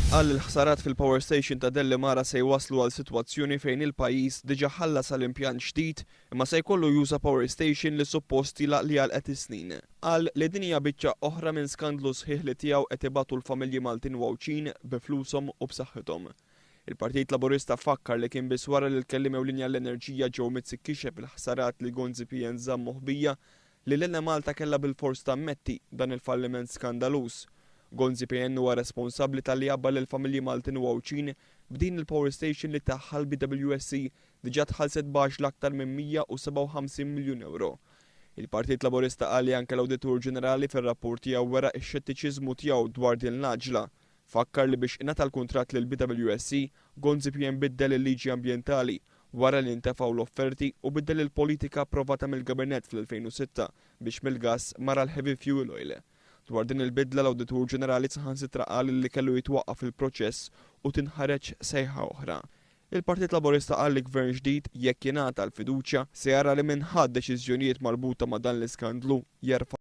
Qal li l-ħsarat fil-power station ta' Dellimara se jwasslu għal sitwazzjoni fejn il-pajjiż diġà ħallas għal impjant ġdid imma se jkollu juża power station li suppost ilha li għalqet is-snin. Qal li din hija biċċa oħra minn skandlu sħiħ li tiegħu qed ibatu l-familji Maltin u Għawdxin bi flushom u b'saħħithom. Il-Partit Laburista fakkar li kien biss wara li l-Kelliem Ewlieni għall-Enerġija Joe Mizzi kixef il-ħsarat li Gonzi PN żamm moħbija li l-Enemalta kellha bilfors tammetti dan il-falliment skandaluż. Gonzi PN huwa responsabbli talli għabba lill-familji Maltin u Għawdxin b'din il-power station li tagħha l-BWSC diġà tħallset b'għaxla aktar minn 157 miljun ewro. Il-Partit Laburista qal li anke l-Awditur Ġenerali fir-rapport tiegħu wera x-xettiċiżmu tiegħu dwar din l-għaġla. Fakkar li biex ingħata l-kuntratt lill-BWSC, Gonzi PN biddel il-liġi ambjentali wara li ntefgħu l-offerti u biddel il-politika approvata mill-Gabinett fl-2006 biex mill-gas mar għall-heavy fuel oil. Dwar din il-bidla l-Awditur Ġenerali saħansitra qal li kellu jitwaqqaf il-proċess u tinħareġ sejħa oħra. Il-Partit Laburista qal li gvern ġdid jekk jingħata l-fiduċja se jara li min ħa deċiżjonijiet marbuta ma' dan l-iskandlu jerfa'.